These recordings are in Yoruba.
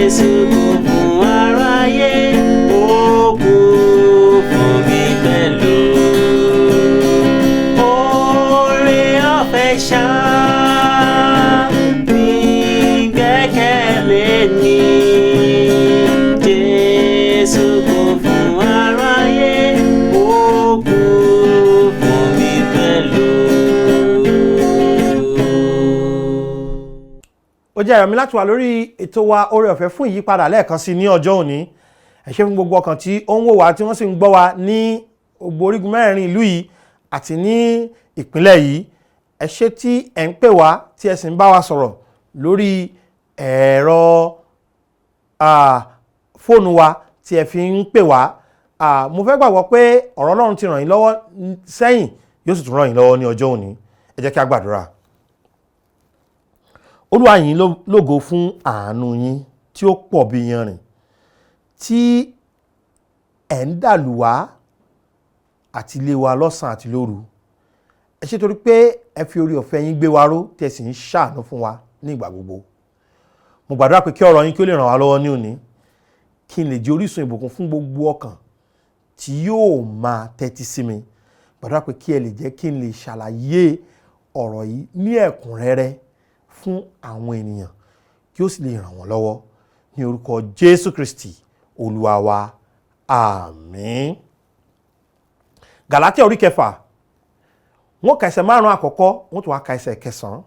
Jésù kú fún aráyé, ó kú fún mi pẹ̀lú. Oore ọ̀fẹ́ ṣá ní gbẹ́kẹ̀lé ní. Jésù kú fún aráyé, ó kú fún mi pẹ̀lú. Ó jẹ́ ayọ̀ mi láti wà lórí ètò wa Oore Ọ̀fẹ́ fún Ìyípadà lẹ́ẹ̀kan sí ní ọjọ́ òní. Ẹ ṣé fún gbogbo ọkàn tí ó ń wò wá, tí wọ́n sì ń gbọ́ wa ní gbogbo orígun mẹ́rẹ̀ẹ̀rin ìlú yìí àti ní ìpínlẹ̀ yìí. Ẹ ṣé tí ẹ̀ ń pè wá, tí ẹ sì ń bá wa sọ̀rọ̀ lórí ẹ̀rọ fóònù wa tí ẹ fi ń pè wá. Mo fẹ́ gbàgbọ́ pé ọ̀rọ̀ Ọlọ́run ti ràn yín lọ́wọ́ sẹ́yìn, yóò sì tún ràn yín lọ́wọ́ ní ọjọ́ òní. Ẹ jẹ́ kí a gbàdúrà. Olúwa, yìn lógo fún àánú yín tí ó pọ̀ bí yanrìn, tí ẹ̀ ń dàlù wá àti ilé wa lọ́sàn-án àti lóru. Ẹ ṣé torí pé ẹ fi orí ọ̀fẹ́ yín gbé wa ró, tí ẹ sì ń ṣàánú fún wa ní ìgbà gbogbo. Mo gbàdúrà pé kí ọ̀rọ̀ yín kí ó lè ràn wá lọ́wọ́ ní òní, kí n lè jẹ́ orísun ìbùkún fún gbogbo ọkàn tí yóò máa tẹ́tí sí mi. Gbàdúrà pé kí ẹ lè jẹ́ kí n lè ṣàlàyé ọ̀rọ̀ yìí ní ẹ̀kúnrẹ́rẹ́ fún àwọn ènìyàn, kí ó sì lè ràn wọ́n lọ́wọ́, ní orúkọ Jésù Kristi Olúwa wa, àmín. Gàlátíà orí 6, wọ́n ka ẹsẹ̀ 5 àkọ́kọ́, wọ́n tún wá ka ẹsẹ̀ 9.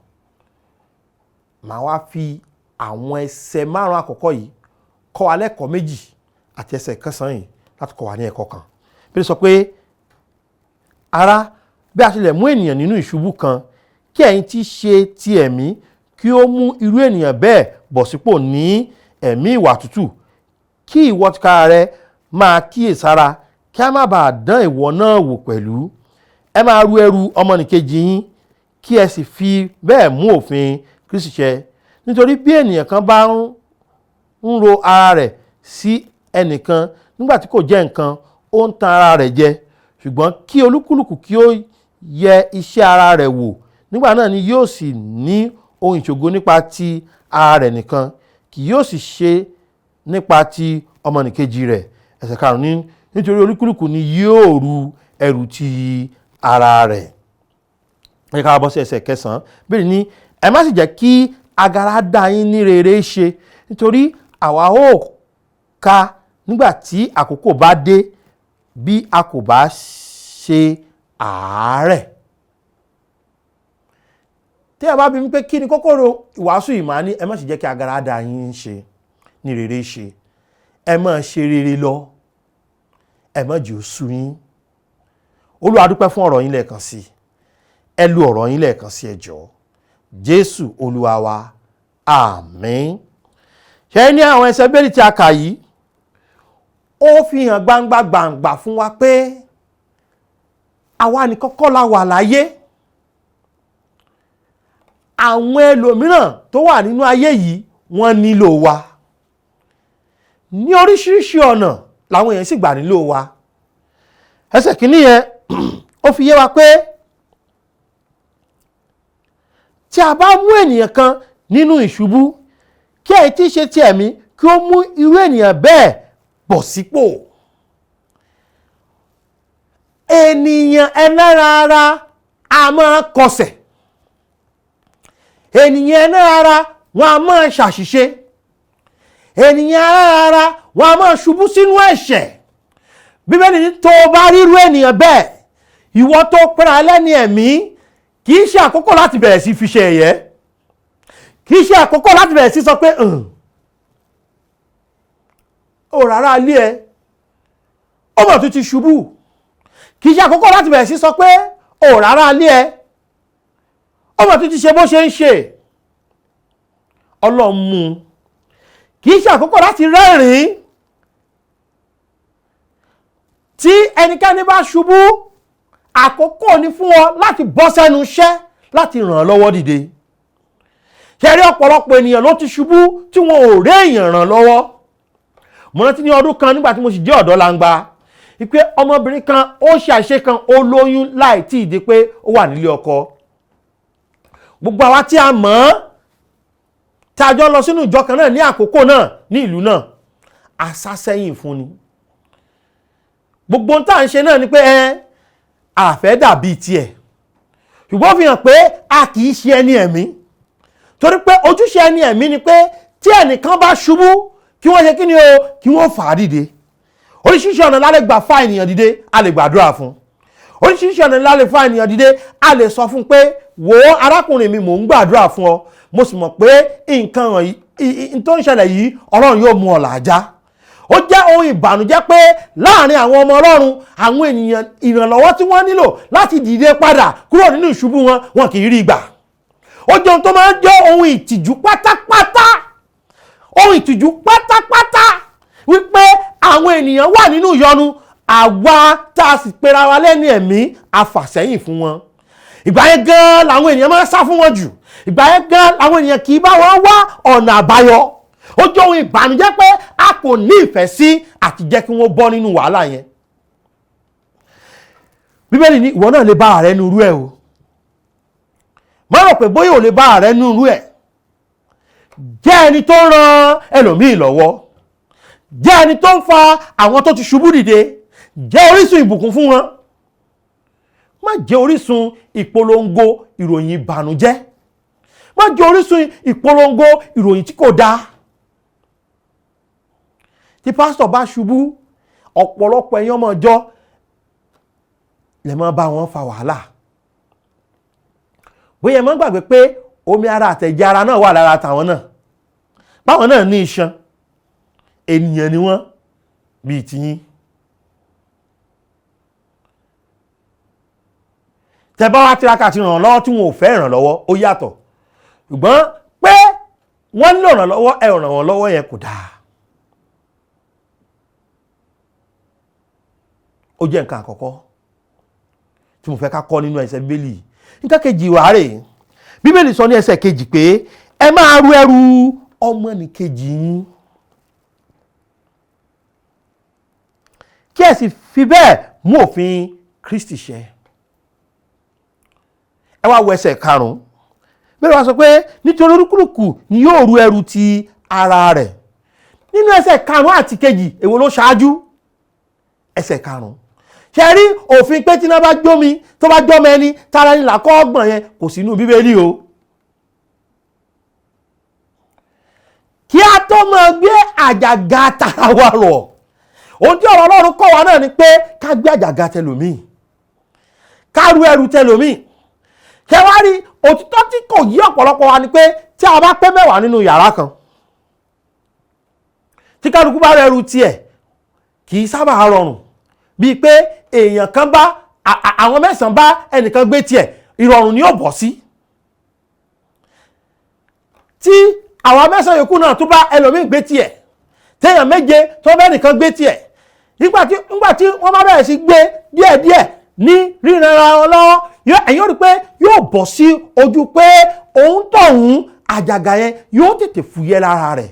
Màá wá fi àwọn ẹsẹ̀ 5 àkọ́kọ́ yìí kọ́ wa lẹ́kọ̀ọ́ méjì, àti ẹsẹ̀ 9 yìí láti kọ́ wa ní ẹ̀kọ́ kan. Bí ó sọ pé, "Ará, bí a tilẹ̀ mú ènìyàn nínú ìṣubú kan, kí ẹ̀yin tí ṣe ti ẹ̀mí kí ó mú irú ènìyàn bẹ́ẹ̀ bọ̀ sípò ní ẹ̀mí ìwà tútù, kí ìwọ tìkára rẹ máa kíyèsára, kí a má bàa dán ìwọ náà wò pẹ̀lú. Ẹ máa ru ẹrù ọmọnìkejì yín, kí ẹ sì fi bẹ́ẹ̀ mú òfin Kristi ṣẹ. Nítorí bí ènìyàn kan bá ń ro ara rẹ̀ sí ẹnìkan nígbà tí kò jẹ́ nǹkan, ó ń tan ara rẹ̀ jẹ. Ṣùgbọ́n kí olúkúlùkù kí ó yẹ iṣẹ́ ara rẹ̀ wò, nígbà náà ni yóò sì ní ohun ìṣògo nípa ti ara rẹ̀ nìkan, kì yóò sì ṣe nípa ti ọmọnìkejì rẹ̀." Ẹsẹ̀ 5 ní, "Nítorí olúkúlùkù ni yóò ru ẹrù ti ara rẹ̀." Ẹ ká bọ́ sí ẹsẹ̀ 9. Bẹ́ẹ̀ ni, "Ẹ má sì jẹ́ kí agara dá yín ní rere ṣe, nítorí àwa ó ká nígbà tí àkókò bá dé, bí a kò bá ṣe àárẹ̀." Tí ẹ bá bi mí pé kí ni kókóró ìwàásù yìí, máa ní ẹ má sì jẹ́ kí agara dá yín ṣe ní rere ṣe. Ẹ má ṣe rere lọ, ẹ má jẹ́ ó sú yín. Olúwa, dúpẹ́ fún ọ̀rọ̀ yín lẹ́ẹ̀kan sí. Ẹ lu ọ̀rọ̀ yín lẹ́ẹ̀kan sí, ẹ jọ̀ọ́. Jésù Olúwa wa, àmín. Ṣe ní àwọn ẹsẹ̀ bẹ́ẹ̀lì tí a kà yìí, ó fi hàn gbangba gbangba fún wa pé àwa nìkan kọ́ la wà láyé. Àwọn ẹlòmíràn tó wà nínú ayé yìí, wọ́n nílò wa ní oríṣiríṣi ọ̀nà làwọn èèyàn sì gbà nílò wa. Ẹsẹ̀ 1 yẹn, ó fi yé wa pé tí a bá mú ènìyàn kan nínú ìṣubú, kí ẹ̀yin tí í ṣe ti ẹ̀mí kí ó mú irú ènìyàn bẹ́ẹ̀ bọ̀ sípò. Ènìyàn ẹlẹ́ran ara a máa kọsẹ̀, ènìyàn ẹlẹ́ran ara wọn a máa ṣàṣìṣe, ènìyàn ẹlẹ́ran ara wọn a máa ṣubú sínú ẹ̀ṣẹ̀. Bíbélì ní tó o bá rírú ènìyàn bẹ́ẹ̀, ìwọ tó pẹ́ra ẹlẹ́ni ẹ̀mí, kì í ṣe àkókò láti bẹ̀rẹ̀ sí fi ṣe ẹ̀yẹ, kì í ṣe àkókò láti bẹ̀rẹ̀ sí sọ pé ó rárá ilé ẹ, ó mọ̀ tó ti ṣubú. Kì í ṣe àkókò láti bẹ̀rẹ̀ sí sọ pé ó rárá ilé ẹ, ó mọ̀ tó ti ṣe bó ṣe ń ṣe, Ọlọ́run mú un. Kì í ṣe àkókò láti rẹ́rìn-ín tí ẹnikẹ́ni bá ṣubú. Àkókò ni fún ọ láti bọ́ sẹ́nu iṣẹ́ láti ràn án lọ́wọ́ dìde. Ṣe rí ọ̀pọ̀lọpọ̀ ènìyàn ló ti ṣubú tí wọn ò rí èèyàn ràn lọ́wọ́. Mo rántí ní ọdún kan, nígbà tí mo sì jẹ́ ọ̀dọ́ langba, wípé ọmọbìnrin kan ó ṣe àṣe kan, ó lóyún láì tí ì di pé ó wà nílé ọkọ. Gbogbo àwa tí a mọ̀ ọ́n, Tí a jọ lọ sínú ìjọ kan náà ní àkókò náà ní ìlú náà, a sá sẹ́yìn fún ni. Gbogbo ohun tá à ń ṣe náà ni pé a fẹ́ dàbí tiẹ̀, ṣùgbọ́n ó fi hàn pé a kì í ṣe ẹni ẹ̀mí, torí pé ojúṣe ẹni ẹ̀mí ni pé tí ẹnìkan bá ṣubú kí wọ́n ṣe kí ni o, kí wọ́n fà á dìde. Oríṣiríṣi ọ̀nà la lè gbà fa ènìyàn dìde. A lè gbàdúrà fún. Oríṣiríṣi ọ̀nà la lè fa ènìyàn dìde. A lè sọ fún pé, wò ó arákùnrin mi, mò ń gbàdúrà fún ọ, mo sì mọ̀ pé nǹkan wọ̀nyí tó ń ṣẹlẹ̀ yìí, Ọlọ́run yóò mú ọ làájá. Ó jẹ́ ohun ìbànújẹ́ pé láàrin àwọn ọmọ Ọlọ́run, àwọn ènìyàn, ìrànlọ́wọ́ tí wọ́n nílò láti dìde padà kúrò nínú ìṣubú wọn, wọn kì í rí gbà. Ó jẹ́ ohun tó máa ń jẹ́ ohun ìtìjú pátápátá, ohun ìtìjú pátápátá wípé àwọn ènìyàn wà nínú ìyọnu, àwa tá a sì pera wa lẹ́ni ẹ̀mí, afàsẹ́yìn fún wọn. Ìgbà yẹn gan làwọn ènìyàn máa ń sá fún wọn jù. Ìgbà yẹn gan làwọn ènìyàn kì í bá wọn wá ọ̀nà àbáyọ. Ó jẹ́ ohun ìbànújẹ́ pé a kò ní ìfẹ́ sí àti jẹ́ kí wọ́n bọ́ nínú wàhálà yẹn. Bíbélì ní ìwọ náà lè bá ààrẹ nínú irú ẹ̀ o. Má rò pé bóyá ò lè bá ààrẹ nínú irú ẹ̀. Jẹ́ ẹni tó ń ran ẹlòmíì lọ́wọ́, jẹ́ ẹni tó ń fa àwọn tó ti ṣubú dìde, jẹ́ orísun ìbùkún fún wọn. Má jẹ́ orísun ìpolongo ìròyìn ìbànújẹ́, má jẹ́ orísun ìpolongo ìròyìn tí kò dáa. Tí pásítọ̀ bá ṣubú, ọ̀pọ̀lọpọ̀ ẹ̀yin ọmọ ìjọ lè máa bá wọn fa wàhálà. Bóyá ẹ má gbàgbé pé omi ara àtẹ̀jẹ̀ ara náà wà lára tàwọn náà, báwọn náà ní iṣan, ènìyàn ni wọ́n bíi tiyín. Tẹ bá wá tiraka àti ràn lọ́wọ́ tí wọn ò fẹ́ ìrànlọ́wọ́, ó yàtọ̀, ṣùgbọ́n pé wọ́n nílò ìrànlọ́wọ́, ẹ ràn wọ́n lọ́wọ́ yẹn kò dáa. Ó jẹ́ nǹkan àkọ́kọ́ tí mo fẹ́ ká kọ́ nínú ẹsẹ̀ Bíbélì. Nǹkan kejì wà rè, Bíbélì sọ ní ẹsẹ̀ kejì pé ẹ máa ru ẹrù ọmọnìkejì yín, kí ẹ sì fi bẹ́ẹ̀ mú òfin Kristi ṣẹ. Ẹ wá wo ẹsẹ̀ karùn-ún. Bíbélì wá sọ pé nítorí olúkúlùkù ni yóò ru ẹrù ti ara rẹ̀. Nínú ẹsẹ̀ karùn-ún àti kejì, èwo ló ṣáájú? Ẹsẹ̀ karùn-ún. Ṣe rí òfin pé tí iná bá jómi, tó bá jọ́mọ ẹni, tara ẹni làkọ́ ọgbọ̀n yẹn kò sínú Bíbélì o. Kí a tó máa gbé àjàgà tara wa rọ̀, ohun tí ọ̀rọ̀ Ọlọ́run kọ́ wa náà ni pé ká gbé àjàgà tẹlòmíì, ká ru ẹrù tẹlòmíì. Ṣé wá rí òtítọ́ tí kò yí ọ̀pọ̀lọpọ̀ wa ni pé tí a bá pé mẹ́wàá nínú yàrá kan, tí kálukú bá rẹ ẹrù tiẹ̀, kì í sábà rọrùn bíi pé èèyàn kan bá àwọn mẹ́sàn-án bá ẹnìkan gbé tiẹ̀, ìrọ̀rùn ni yóò bọ̀ sí. Tí àwọn mẹ́sàn-án yòókù náà tó bá ẹlòmíì gbé tiẹ̀, téèyàn méje tó bá ẹnìkan gbé tiẹ̀, nígbà tí wọ́n bá bẹ̀rẹ̀ sí gbé díẹ̀díẹ̀ ní ríranra wọn lọ́wọ́, ẹ̀yin ó rí pé yóò bọ̀ sí ojú pé òun tọ̀hún àjàgà yẹn yóò tètè fúyẹ́ lára rẹ̀.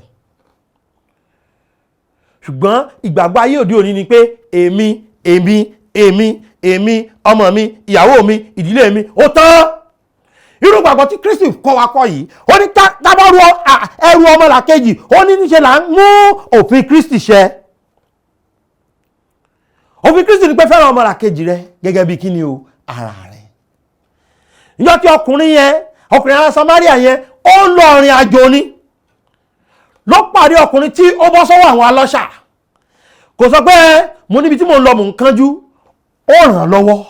Ṣùgbọ́n ìgbàgbọ́ ayé òde òní ni pé èmi èmi èmi èmi, ọmọ mi, ìyàwó mi, ìdílé mi, ó tán. Irú ìgbàgbọ́ tí Kristi kọ́ wa kọ́ yìí, ó ní tá bá ru ẹrù ọmọlàkejì, ó ní níṣe là ń mú òfin Kristi ṣẹ. Òfin Kristi ni pé fẹ́ràn ọmọlàkejì rẹ gẹ́gẹ́ bí kíni o, ara rẹ. Ìjọ tí ọkùnrin yẹn, ọkùnrin ará Samaria yẹn, ó ń lọ ìrìn àjò ni, ló pàdé ọkùnrin tí ó bọ́ sọ́wọ́ àwọn alọ́ṣà. Kò sọ pé mo níbi tí mo ń lọ mò ń kánjú, ó ràn án lọ́wọ́.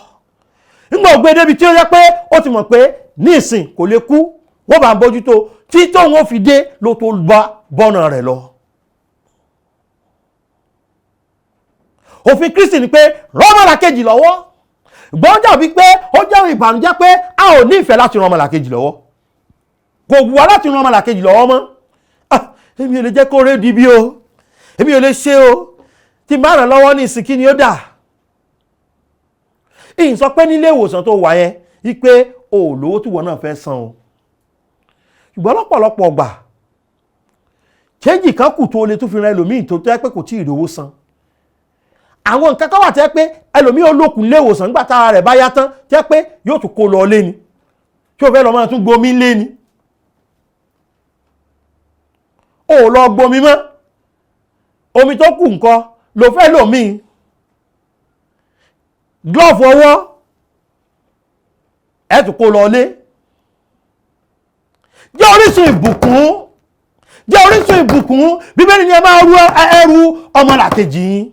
Nígbà ó gbé débi tí ó yẹ pé ó ti mọ̀ pé ní ìsìn kò lè kú, wọ́n bá ń bójútó tí tóun ó fi dé ló tó bá bọ́nà rẹ̀ lọ. Òfin Kristi ni pé ràn ọmọlàkejì lọ́wọ́. Gbọ́n dàbí pé ó jẹ́ ìbànújẹ́ pé a ò ní ìfẹ́ láti ràn ọmọlàkejì lọ́wọ́. Kò wù wá láti ràn ọmọlàkejì lọ́wọ́ mọ́. Èmi ò lè jẹ́ kó ré di bí o, èmi ò lè ṣe o, tí n bá ràn lọ́wọ́ ní ìsìn kí ni ó dà? Ìyìn sọ pé nílé ìwòsàn tó wà yẹn wípé o ò lówó tí ìwọ náà fẹ́ san o. Ṣùgbọ́n lọ́pọ̀lọpọ̀ ọgbà, chéńjì kan kù tó lè tún fi ran ẹlòmíì tó tẹ́ pé kò tí ì rówó san. Àwọn nǹkan kan wà tẹ́ pé ẹlòmíì ó lókun ilé ìwòsàn nígbà tára rẹ̀ bá yá tán, tẹ́ pé yóò tún kó lọ lé ni, tí ó fẹ́ lọ máa tún gbomi lé ni. Ò lọ gbomi mọ́, omi tó kù ńkọ́ ló fẹ́ lòmíì. Glove ọwọ́ ẹ̀ tún kó lọ lé. Jẹ́ orísun ìbùkún, jẹ́ orísun ìbùkún. Bíbélì ni ẹ máa rú ẹrù ọmọlàkejì yín.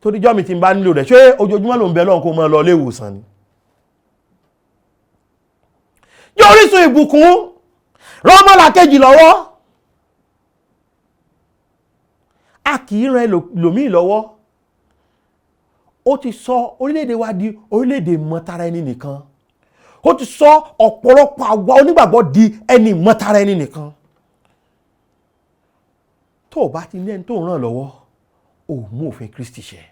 Torí jọ́ mi ti ń bá nílò rẹ̀, ṣé ojoojúmọ́ ló ń bẹ lọ́hùn kó máa lọ ilé ìwòsàn ni? Jẹ́ orísun ìbùkún, rán ọmọlàkejì lọ́wọ́. A kì í ran ẹlòmíì lọ́wọ́. Ó ti sọ orílẹ̀-èdè wa di orílẹ̀-èdè mọ́tara ẹni nìkan. Ó ti sọ ọ̀pọ̀lọpọ̀ àwa onígbàgbọ́ di ẹni mọ́tara ẹni nìkan. Tó o bá ti ní ẹni tó ń ràn lọ́wọ́, o ò mú òfin Kristi ṣẹ.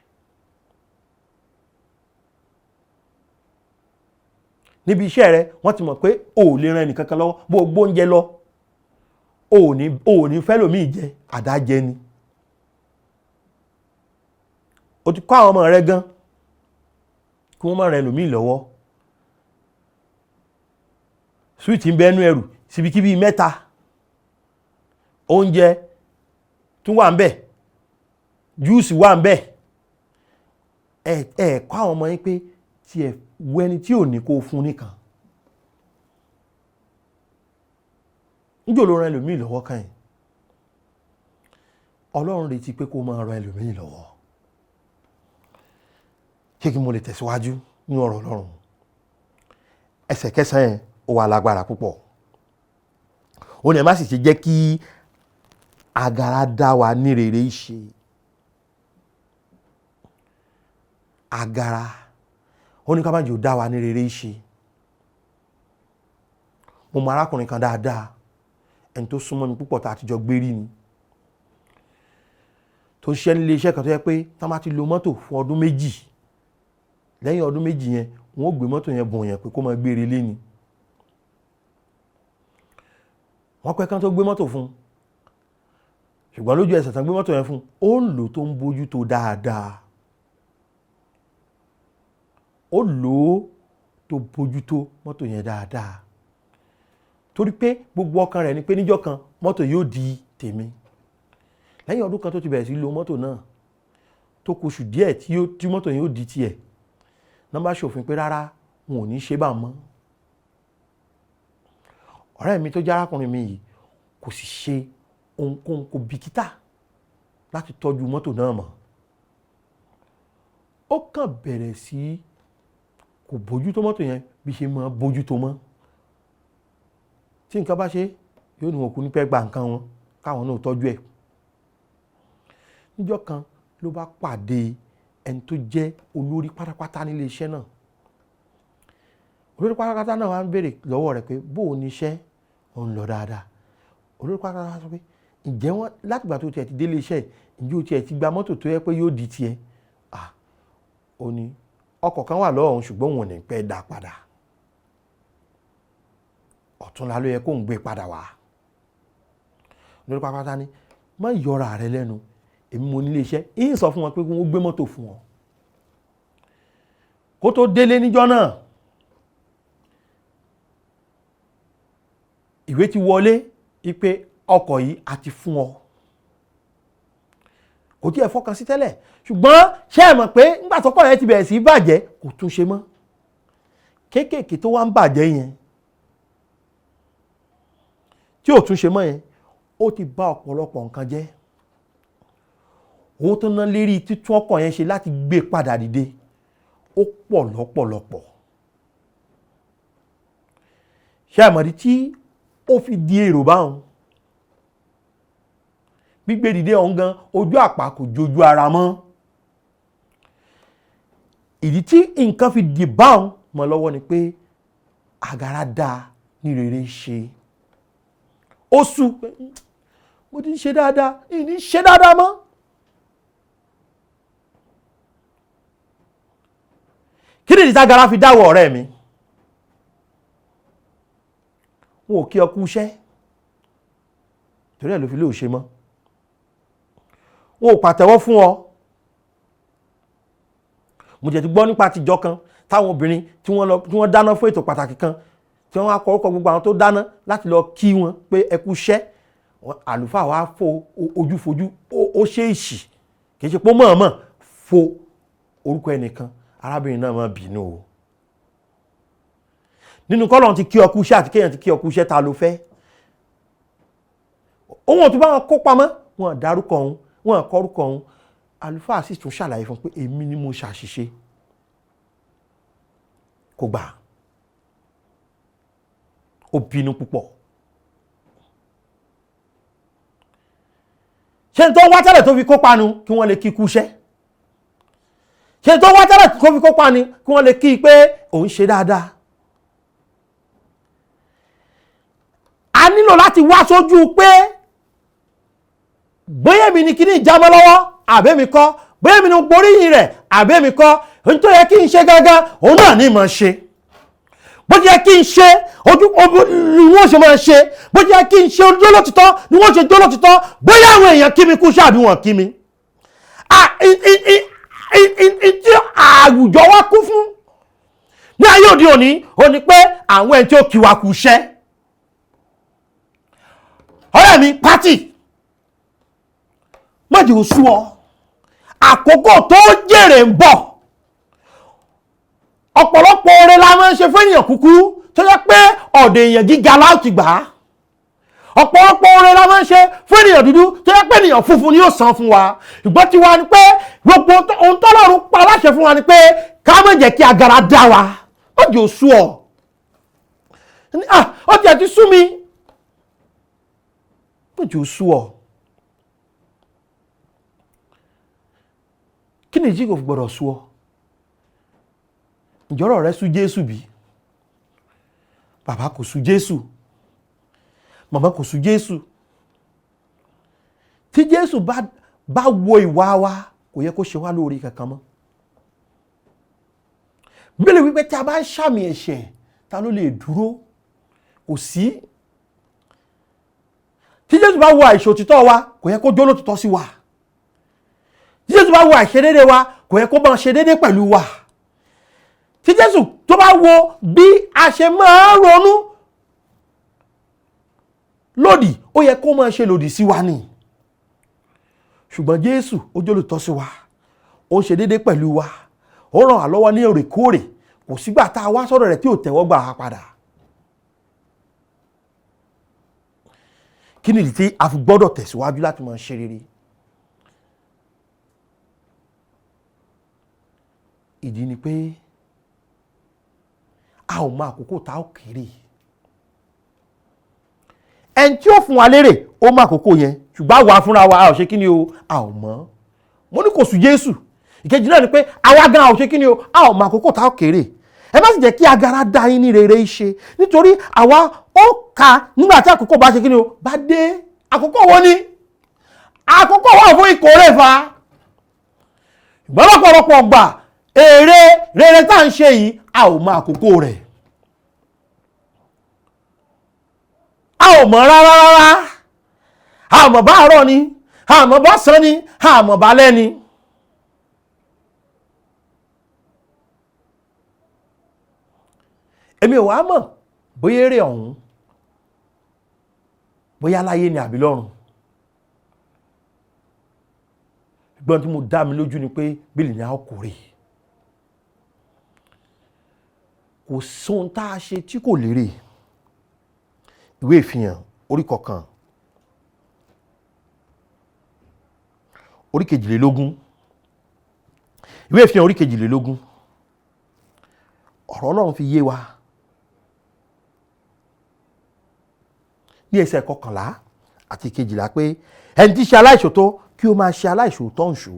Níbi iṣẹ́ rẹ, wọ́n ti mọ̀ pé o ò lè ran ẹnìkankan lọ́wọ́. Bó o gbóúnjẹ lọ, o ò ní fẹ́ lòmíì jẹ, àdájẹ ni. O ti kọ́ àwọn ọmọ rẹ gan kí wọ́n má ran ẹlòmíì lọ́wọ́. Súwìtì ń bẹ́nu ẹrù síbikíbi mẹ́ta, oúnjẹ tún wà ń bẹ̀, júùsì wà ń bẹ̀. Ẹ kọ́ àwọn ọmọ yín pé tí ẹ wo ẹni tí ò ní kó fún nìkan. Níjò ló ran ẹlòmíì lọ́wọ́ kàn yín? Ọlọ́run retí pé kó máa ran ẹlòmíì lọ́wọ́. Ṣé kí mo lè tẹ̀síwájú nínú ọ̀rọ̀ Ọlọ́run? Ẹsẹ̀ kẹsàn-án yẹn ó wà lágbára púpọ̀. Ó ní ẹ má sì ṣe jẹ́ kí agara dá wa ní rere ṣe. Agara ó ní ká má jẹ́ ó dá wa ní rere ṣe. Mo mọ arákùnrin kan dáadáa, ẹni tó súnmọ́ mi púpọ̀ tá a ti jọ gbé rí ni, tó ń ṣiṣẹ́ nílé iṣẹ́ kan tó yẹ pé tá má ti lo mọ́tò fún ọdún méjì, lẹ́yìn ọdún méjì yẹn wọ́n ó gbé mọ́tò yẹn bùn yẹn pé kó máa gbére lé ni. Wọ́n pẹ́ kán tó gbé mọ́tò fún un, ṣùgbọ́n lójú ẹsẹ̀ tán gbé mọ́tò yẹn fún un, ó ń lò tó ń bójú tó dáadáa. Ó lò ó tó bójú tó mọ́tò yẹn dáadáa, torí pé gbogbo ọkàn rẹ̀ ni pé níjọ́ kan mọ́tò yóò di tèmi. Lẹ́yìn ọdún kan tó ti bẹ̀rẹ̀ sí lo mọ́tò náà, tó kù oṣù díẹ̀ tí mọ́tò yẹn ó di tiẹ̀, nọ́mbà ṣòfin pé rárá, wọn ò ní ṣe bá mọ́. Ọ̀rẹ́ mi tó jẹ́ arákùnrin mi yìí kò sì ṣe ohunkóhun, kò bìkítà láti tọ́jú mọ́tò náà mọ́. Ó kàn bẹ̀rẹ̀ sí kò bójútó mọ́tò yẹn bí ṣe máa bójútó mọ́. Tí nǹkan bá ṣe, yóò ní wọn kú ní pẹ́ gba nǹkan wọn káwọn náà tọ́jú ẹ̀. Níjọ́ kan ló bá pàdé ẹni tó jẹ́ olórí pátápátá nílé iṣẹ́ náà. Olórí pátápátá náà wá ń béèrè lọ́wọ́ rẹ̀ pé bó o ní iṣẹ́, ó ń lọ dáadáa. Olórí pátápátá sọ pé ǹjẹ́ wọ́n látìgbà tó tiẹ̀ ti délé iṣẹ́, ǹjẹ́ o tiẹ̀ ti gba mọ́tò tó yẹ pé yóò di tiẹ̀? Ó ní ọkọ̀ kan wà lọ́wọ́ òun ṣùgbọ́n òun ò ní pẹ́ dá padà. Ọ̀túnla ló yẹ kó ń gbé padà wá. Olórí pátápátá ní má yọra rẹ lẹ́nu, èmi mo nílé iṣẹ́, ń sọ fún wọn pé kí wọ́n gbé mọ́tò fún ọ. Kó tó délé níjọ́ náà, ìwé ti wọlé wípé ọkọ̀ yìí a ti fún ọ. Kò tí ẹ fọkàn sí tẹ́lẹ̀, ṣùgbọ́n ṣé ẹ mọ̀ pé nígbà tọ́kọ̀ yẹn ti bẹ̀rẹ̀ sí bàjẹ́ kò tún ṣe mọ́. Kéékèèké tó wá ń bàjẹ́ yẹn tí ò tún ṣe mọ́ yẹn, ó ti bà ọ̀pọ̀lọpọ̀ nǹkan jẹ́. Owó tó ná lérí títún ọkọ̀ yẹn ṣe láti gbé padà dìde ó pọ̀ lọ́pọ̀lọpọ̀. Ṣé ẹ mọ̀ di tí ó fi di èrò báwọn? Gbígbé dìde ọ̀hún gan ojú àpá kò jojú ara mọ́. Ìdí tí nǹkan fi dì báwọn mọ́ lọ́wọ́ ni pé agara dá ní rere ṣe. Ó sú pé mo ti ń ṣe dáadáa, ìní ṣe dáadáa mọ́. Kí nìdí tágara fi dáwọ́ ọ̀rẹ́ mi? Wọn ò kí ọ kú iṣẹ́, torí ẹ̀ ló fi lè ṣe mọ́. Wọn ò pàtẹ́wọ́ fún ọ. Mo jẹ́ ti gbọ́ nípa àtijọ́ kan táwọn obìnrin tí wọ́n dáná fún ètò pàtàkì kan, tí tí wọ́n wá kọ orúkọ gbogbo àwọn tó dáná láti lọ kí wọn pé ẹ kú iṣẹ́. Àlùfáà wa fo ojúfojú, ó ṣe èṣì, kì í ṣe pé mọ̀ọ́mọ̀ fo orúkọ ẹnìkan. Arábìnrin náà máa bínú o. Nínú kọ́lọ̀ ti kí ọkú iṣẹ́ àti kéèyàn ti kí ọkú iṣẹ́, ta ló fẹ́? Òun ò tún bá wọn kó pamọ́, wọn dárúkọ òun, wọn kọ́rúkọ òun. Àlùfáà sì tún ṣàlàyé fún un pé èmi ni mo ṣàṣìṣe. Kò gbà, ó bínú púpọ̀. Ṣé n tó wá tẹ́lẹ̀ tó fi kópa nu kí wọ́n lè kí kú iṣẹ́? Ṣé n tó wá tẹ́lẹ̀ tó fi kópa ni kí wọ́n lè kí pé òun ṣe dáadáa? A nílò láti wá sójú pé bóyá èmi ni kíní ìjámọ́ lọ́wọ́ àbẹ́mi kọ́, bóyá èmi ni gboríyìn rẹ̀ àbẹ́mi kọ́. Ohun tó yẹ kí n ṣe gangan òun náà ní mọ̀ ṣe. Bó ti yẹ kí n ṣe ojú ni wọ́n ṣe máa ṣe, bó ti yẹ kí n ṣe jólótìtọ́ ni wọ́n ṣe jólótìtọ́. Bóyá àwọn èèyàn kí mi kú ṣáà bí wọ́n kí mi. Tí àwùjọ wa kú fún ní ayé òde òní ó ní pé àwọn ẹni tí ó kí wa kú iṣẹ́. Ọ̀rẹ́ mi, pátì má jẹ́ ó sú ọ, àkókò tó jèrè ń bọ̀. Ọ̀pọ̀lọpọ̀ oore la máa ń ṣe fún èèyàn kúkúrú tó jẹ́ pé ọ̀dọ̀ èèyàn gíga láti gbà á. Ọ̀pọ̀lọpọ̀ oore la máa ń ṣe fún ènìyàn dúdú tó jẹ́ pé ènìyàn funfun ni yóò san fún wa. Ṣùgbọ́n tiwa ni pé gbogbo ohun tọ́lọ́run pa láṣẹ fún wa ni pé ká má jẹ́ kí agara dá wa. Má jẹ́ ó sú ọ. Ó tiẹ̀ ti sú mi. Má jẹ́ ó sú ọ. Kí ni ìdí kò fi gbọdọ̀ sú ọ? Ìjọ́rọ̀ rẹ sú Jésù bí? Bàbá kò sú Jésù, màmá kò sú Jésù. Tí Jésù bá wo ìwà wa, kò yẹ kó ṣe wá lóore kankan mọ́. Bíbélì wípé tí a bá ń ṣàmì ẹ̀ṣẹ̀, ta ló lè dúró? Kò sí. Tí Jésù bá wo àìṣòtítọ́ wa, kò yẹ kó jó lótìtọ́ sí wa. Tí Jésù bá wo àìṣedédé wa, kò yẹ kó máa ṣe dédé pẹ̀lú wa. Tí Jésù tó bá wo bí a ṣe máa ń ronú lòdì, ó yẹ kó máa ṣe lòdì sí wa ni. Ṣùgbọ́n Jésù ó jẹ́ olùtọ́ sí wa, ó ń ṣe déédé pẹ̀lú wa, ó ràn wá lọ́wọ́ ní òrèkóòrè. Kò sígbà tá a wá sọ́dọ̀ rẹ̀ tí ò tẹ́wọ́ gbà á padà. Kí nìdí tí a fi gbọ́dọ̀ tẹ̀síwájú láti máa ṣe rere? Ìdí ni pé a ò mọ àkókò tá ó kéré. Ẹni tí ó fún wa lérè ó mọ àkókò yẹn, ṣùgbọ́n àwa fúnra wa a ò ṣe kí ni o, a ò mọ̀. Mo ní kò sú Jésù. Ìkejì náà ni pé àwa gan a ò ṣe kí ni o, a ò mọ àkókò tá ó kéré. Ẹ má sì jẹ́ kí agara dá yín ní rere ṣe, nítorí àwa ó ka nígbà tí àkókò bá ṣe kí ni o bá dé. Àkókò wo ni? Àkókò wà fún ìkórè fa. Ṣùgbọ́n lọ́pọ̀lọpọ̀ gbà èrè rere tá à ń ṣe yìí, a ò mọ àkókò rẹ̀. A ò mọ̀ rárá rárá. A mọ̀ bá àárọ̀ ni, a mọ̀ bá sán ni, a mọ̀ bá lẹ́ ni. Èmi ò wá mọ̀ bóyá èrè ọ̀hún, bóyá láyé ni àbí lọ́run. Ṣùgbọ́n tí mo dá mi lójú ni pé bílì ni a ó kórè. Kò sóhun tá a ṣe tí kò lérè. Ìwé ìfihàn orí 1 orí 22. Ìwé ìfihàn orí 22. Ọ̀rọ̀ Ọlọ́run fi yé wa ní ẹsẹ̀ 11 àti 12 pé ẹni tí ṣe aláìṣòótọ́ kí ó máa ṣe aláìṣòótọ́ ǹṣó,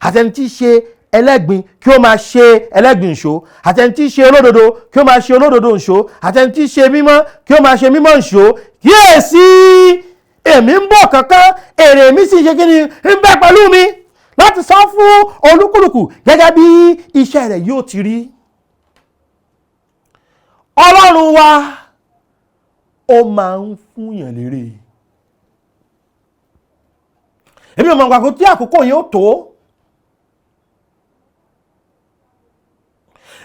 àti ẹni tí ṣe ẹlẹ́gbin kí ó máa ṣe ẹlẹ́gbin ǹṣó, àti ẹni tí ṣe olódodo kí ó máa ṣe olódodo ǹṣó, àti ẹni tí ṣe mímọ́ kí ó máa ṣe mímọ́ ǹṣó. Kíyèsí, èmi ń bọ̀ kánkán, èrè mi sì ṣe kí ni ń bẹ pẹ̀lú mi láti san fún olúkúlùkù gẹ́gẹ́ bí iṣẹ́ rẹ̀ yóò ti rí. Ọlọ́run wa ó máa ń fúnyàn lérè. Èmi ò mọ̀ ìgbà tí àkókò yẹn ó tó.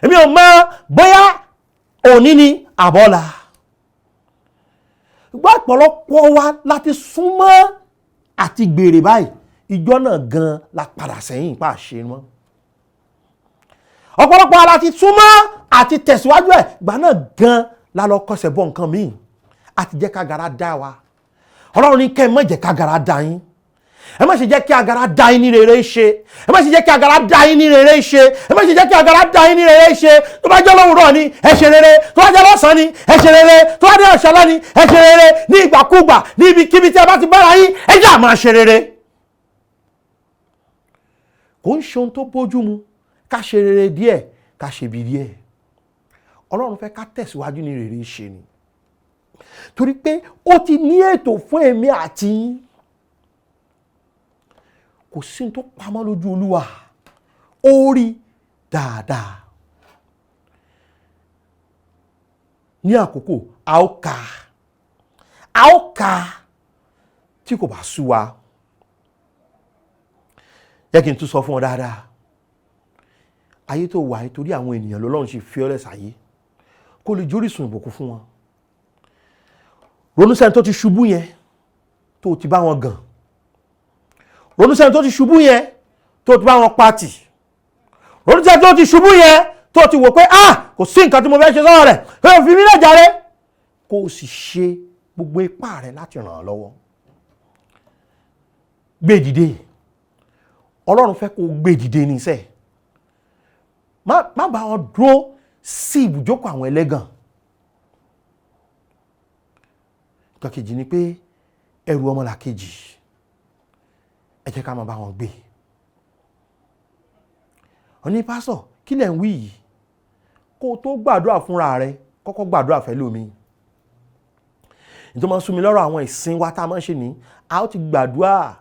Èmi ò mọ̀ bóyá òní ni àbọ̀là. Gbọ́, ọ̀pọ̀lọpọ̀ wa láti súnmọ́ àti gbèrè báyìí, ìjọ náà gan la padà sẹ́yìn pa àṣẹ mọ́. Ọ̀pọ̀lọpọ̀ wa láti súnmọ́ àti tẹ̀síwájú ẹ̀, ìgbà náà gan la lọ kọsẹ̀ bọ̀ nǹkan míì àti jẹ́ kágara dá wa. Ọlọ́run ní kẹ́ ẹ má jẹ́ kágara dá yín. Ẹ má ṣe jẹ́ kí agara dá yín ní rere ṣe. Ẹ má ṣe jẹ́ kí agara dá yín ní rere ṣe. Ẹ má ṣe jẹ́ kí agara dá yín ní rere ṣe. Tó bá jẹ́ lówùúrọ̀ ni, ẹ ṣe rere. Tó bá jẹ́ lọ́sàn-án ni, ẹ ṣe rere. Tó bá jẹ́ ọ̀ṣọ́lá ni, ẹ ṣe rere. Ní ìgbàkúgbà, ní ibikíbi tí ẹ bá ti bára yín, ẹ jẹ́ á máa ṣe rere. Kò ń ṣe ohun tó bójú mu ká ṣe rere díẹ̀, ká ṣe bí díẹ̀. Ọlọ́run fẹ́ ká tẹ̀síwájú ní rere ṣe ni, torí pé ó ti ní ètò fún èmi àti yín. Kò sí ohun tó pamọ́ lójú Olúwa, ó rí dáadáa. Ní àkókò a ó kà, a ó kà tí kò bá sú wa. Jẹ́ kí n tún sọ fún ọ dáadáa, ayé tó wà yìí, torí àwọn ènìyàn lọ́lọ́run ṣe fi ọ́ lẹ̀ sáyé, kó lè jórísun ìbùkún fún wọn. Ronú sẹ́ni tó ti ṣubú yẹn tó ti bá wọn gàn. Ronú sẹ́ni tó ti ṣubú yẹn tó ti bá wọn pàtì. Ronú sẹ́ni tó ti ṣubú yẹn tó ti wò pé ah, kò sí nǹkan tí mo fẹ́ ṣe sọ́rọ̀ rẹ̀, pé òfin mi náà jàre. Kó o sì ṣe gbogbo ipá rẹ̀ láti ràn án lọ́wọ́. Gbé dìde. Ọlọ́run fẹ́ kó o gbé dìde ní iṣẹ́. Má bá wọn dúró sí ibùjókòó àwọn ẹlẹ́gàn. Nǹkan kejì ni pé ẹrù ọmọlàkejì, ẹ jẹ́ ká máa bá wọn gbé. Ó ní, pásọ̀, kí lẹ̀ ń wí yìí? Kó o tó gbàdúrà fúnra rẹ, kọ́kọ́ gbàdúrà fẹ́ lómi. Nítorí máa ń sún mi lọ́rọ̀ àwọn ìsìn wa tá a máa ń ṣe ní, a ó ti gbàdúrà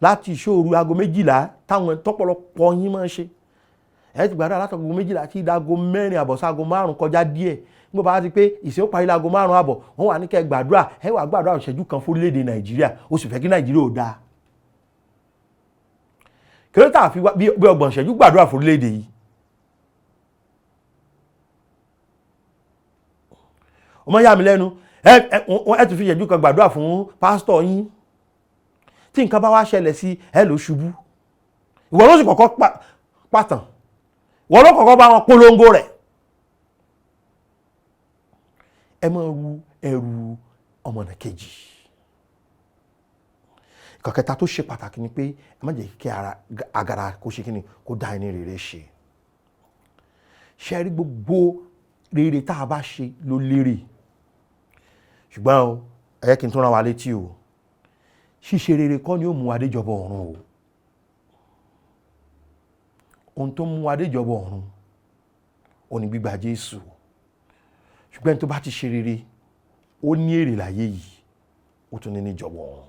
láti ìṣòru 12:00 táwọn tọ́pọ̀lọpọ̀ yín máa ń ṣe. Ẹ ti gbàdúrà láti 12:00 tí 4:30 sí 4:55 díẹ̀. Nígbà bá ti pé ìsìn ó parí 5:30, wọ́n wà ní kẹ́ gbàdúrà. Ẹ wà gbàdúrà ìṣẹ́jú kan fún orílẹ̀-èdè Nàìjíríà, ó sì fẹ́ kí Nàìjíríà ò dáa. Kí ló tà fi bí 30 ìṣẹ́jú gbàdúrà fún orílẹ̀-èdè yìí? Ọmọ yà mí lẹ́nu, ẹ ti fi ìṣẹ́jú kan gbàdúrà fún pásítọ̀ yín. Tí nǹkan bá wá ṣẹlẹ̀ sí ẹ ló ṣubú. Ìwọ ló sì kọ́kọ́ pàtàn, ìwọ ló kọ́kọ́ bá wọn polongo rẹ̀. Ẹ máa ru ẹrù ọmọnìkejì. Nǹkan kẹta tó ṣe pàtàkì ni pé ẹ má jẹ́ kí agara kó ṣe kíni, kó dá ẹni rere ṣe. Ṣe rí, gbogbo rere tá a bá ṣe ló lérè. Ṣùgbọ́n o, ẹ jẹ́ kí n tún rán wa létí o, ṣíṣe rere kọ́ ni ó mú wa déjọba ọ̀run o. Ohun tó mú wa déjọba ọ̀run ó ní gbígba Jésù. Ṣùgbọ́n ẹni tó bá ti ṣe rere, ó ní èrè láyé yìí, ó tún ní níjọba ọ̀run.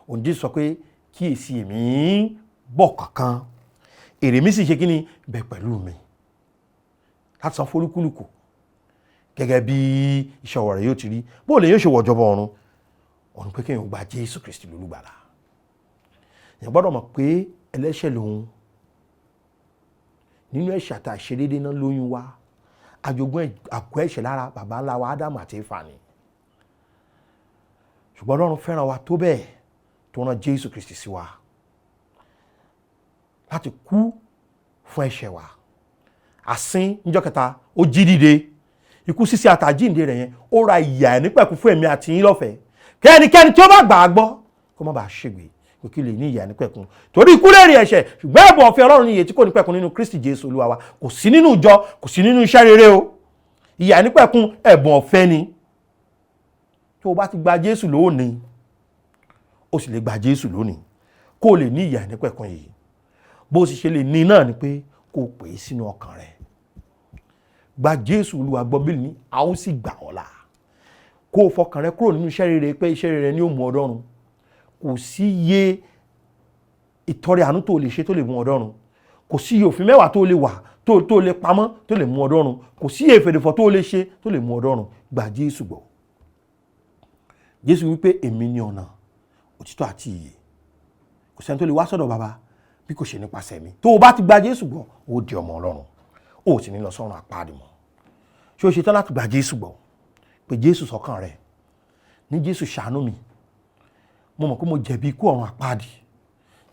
Òun Jésù sọ pé kíyèsí, èmi ń bọ̀ kankan, èrè mi sì ṣe kíni bẹ pẹ̀lú mi láti san fólúkúlùkù gẹ́gẹ́ bí iṣẹ́ ọwọ́ rẹ̀ yóò ti rí. Bó lè yóò ṣe wọ̀jọba ọ̀run? Ọ̀run pé kéèyàn gba Jésù Kristi lólùgbàlà. Èèyàn gbọ́dọ̀ mọ̀ pé ẹlẹ́ṣẹ̀ lòun, nínú ẹ̀ṣẹ̀ àti àìṣedéédé náà lóyún wa, àjogún àgọ́ ẹ̀ṣẹ̀ lára bàbá ńlá wa Ádámù àti Éfà ni. Ṣùgbọ́n Ọlọ́run fẹ́ràn wa tó bẹ́ẹ̀ tó rán Jésù Kristi sí wa láti kú fún ẹ̀ṣẹ̀ wa. Àsín níjọ́ kẹta, ó jí dìde. Ikú sísí àtàjíǹde rẹ̀ yẹn, ó ra ìyà ẹ̀ nípẹ̀kun fún èmi àti yín lọ́fẹ̀ẹ́, kẹ́nikẹ́ni tí ó bá gbà á gbọ́ kó má bàa ṣègbè, kó kí lè ní ìyà nípẹ̀kun. Torí ikú lè rí ẹ̀ṣẹ̀, ṣùgbọ́n ẹ̀bùn ọ̀fẹ́ Ọlọ́run ní ìyè tí kò nípẹ̀kun nínú Kristi Jésù Olúwa wa. Kò sí nínú ìjọ, kò sí nínú iṣẹ́ rere o. Ìyà nípẹ̀kun ẹ̀bùn ọ̀fẹ́ ni. Tó o bá ti gba Jésù lónìí, o sì lè gba Jésù lónìí kó o lè ní ìyà nípẹ̀kun yìí. Bó o sì ṣe lè ní náà ni pé kó o pè é sínú ọkàn rẹ. Gba Jésù Olúwa gbọ́, bí ní a ó sì gbà ọ́ là. Kó o fọkàn rẹ kúrò nínú iṣẹ́ rere pé iṣẹ́ rere ni ó mú ọ dọ́run. Kò sí iye ìtọrẹ àánú tó lè ṣe tó lè mú ọ dọ́run. Kò sí iye òfin mẹ́wàá tó lè wà tó lè pamọ́ tó lè mú ọ dọ́run. Kò sí iye ìfèdèfọ̀ tó lè ṣe tó lè mú ọ dọ́run. Gba Jésù gbọ́. Jésù wípé èmi ni ọ̀nà, òtítọ́ àti ìyè. Kò sẹ́ni tó lè wá sọ́dọ̀ bàbá bí kò ṣe nípasẹ̀ mi. Tó o bá ti gba Jésù gbọ́, ó di ọmọ Ọlọ́run, ó sì ní lọ sọ́run àpáàdì mọ́. Ṣé o ṣetán láti gba Jésù gbọ́? Pé Jésù sọ́kàn rẹ̀, ní Jésù ṣàánú mi, mo mọ̀ pé mo jẹ̀bi ikú ọ̀run àpáàdì.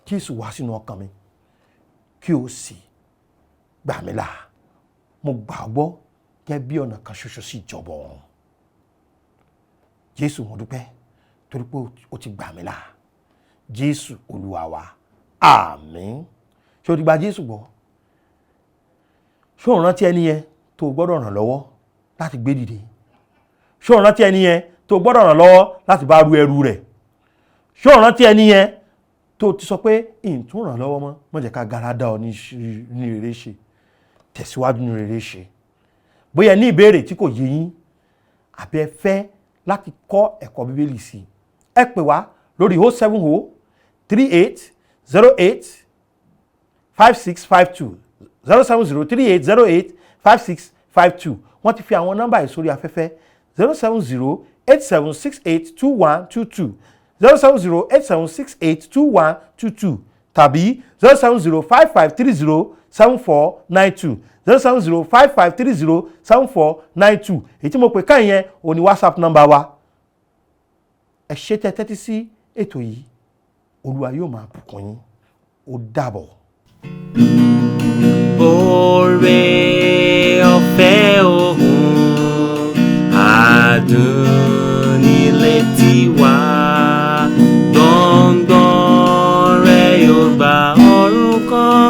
Jésù wá sínú ọkàn mi kí o sì gbà mí là. Mo gbà ọ́ gbọ́ gẹ́gẹ́ bí ọ̀nà kan ṣoṣo sí ìjọba ọ̀run. Jésù, mo dúpẹ́ torí pé o ti gbà mí là. Jésù Olúwa wa, àmín. Ṣé o ti gba Jésù gbọ́? Ṣé o rántí ẹni yẹn tó o gbọ́dọ̀ ràn lọ́wọ́ láti gbé dìde? Ṣé o rántí ẹni yẹn tó o gbọ́dọ̀ ràn lọ́wọ́ láti bá ru ẹrù rẹ̀? Ṣé o rántí ẹni yẹn tó o ti sọ pé ìtún ràn lọ́wọ́ mọ́? Má jẹ́ ká gara dá ọ ní rere ṣe, tẹ̀síwájú ní rere ṣe. Bóyá ẹ ní ìbéèrè tí kò yé yín, àbí ẹ fẹ́ láti kọ́ ẹ̀kọ́ Bíbélì sí i, ẹ pè wá lórí 070 38 08 5652, 07038085652. Wọ́n ti fi àwọn nọ́mbà yìí sórí afẹ́fẹ́: 070 8768 2122, 07087682122, tàbí 07055307492, 07055307492. Èyí tí mo pè ká yẹn òun ni WhatsApp nọ́mbà wa. Ẹ ṣé tẹ́ tẹ́tí sí ètò yìí. Olúwa yóò máa bùkún yín. Ó dàbọ̀. Oore ọ̀fẹ́ òun àdùn nílé tiwa, gbọ̀ngbọ̀n rẹ̀ yóò gba ọ̀run kan,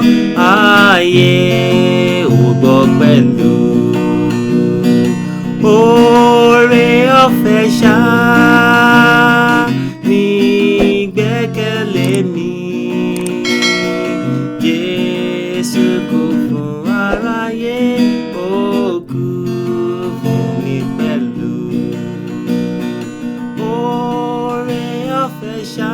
ayé ò gbọ́ pẹ̀lú. Oore ọ̀fẹ́ ṣá ní gbẹ́kẹ̀lé mi. Jésù kú fún aráyé, ó kú fún mi pẹ̀lú. Oore ọ̀fẹ́ ṣá.